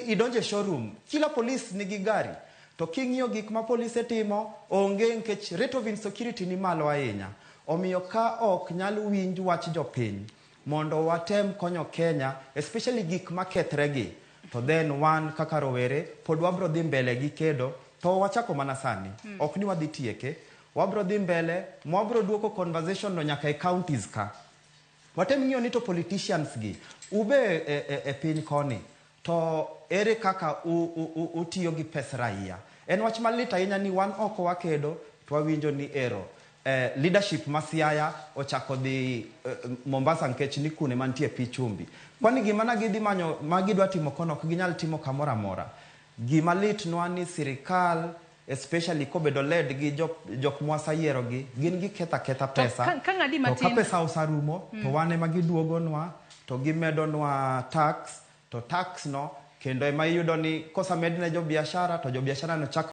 idonje showroom, kila polis nigi gari. To king'iyo gik ma polise timo, onge nikech rate of insecurity ni malo ahinya. Omiyo ka ok nyal winj wach jopiny, mondo watem konyo Kenya, especially gik makethre gi, to then wan kaka rowere pod wabro dhi mbele gi kedo, to wachako mana sani. Ok ni wadhi tieke, wabro dhi mbele, mwabro duoko conversation no nyaka e counties ka. Watem ng'iyo ni to politicians gi, ube e piny koni, to ere kaka utiyo gi pes raia? En wach malit ahinya ni wan oko wakedo, to wawinjo ni ero leadership ma Siaya ochako dhi Mombasa nikech ni kune mantie pi chumbi. Kwani gima na gidhi manyo ma gidwa timo kono ok ginyal timo kamoro amora. Gima litnwa ni sirikal especially kobedo led gi jok mwasayiero gi, gin giketho aketha pesa. Ka ng'adi To ka matin. pesa osarumo, to wan ema giduogonwa, to gimedonwa tax, to tax no kendo ema iyudo ni kosamed ne jo biashara to jo biashara no chak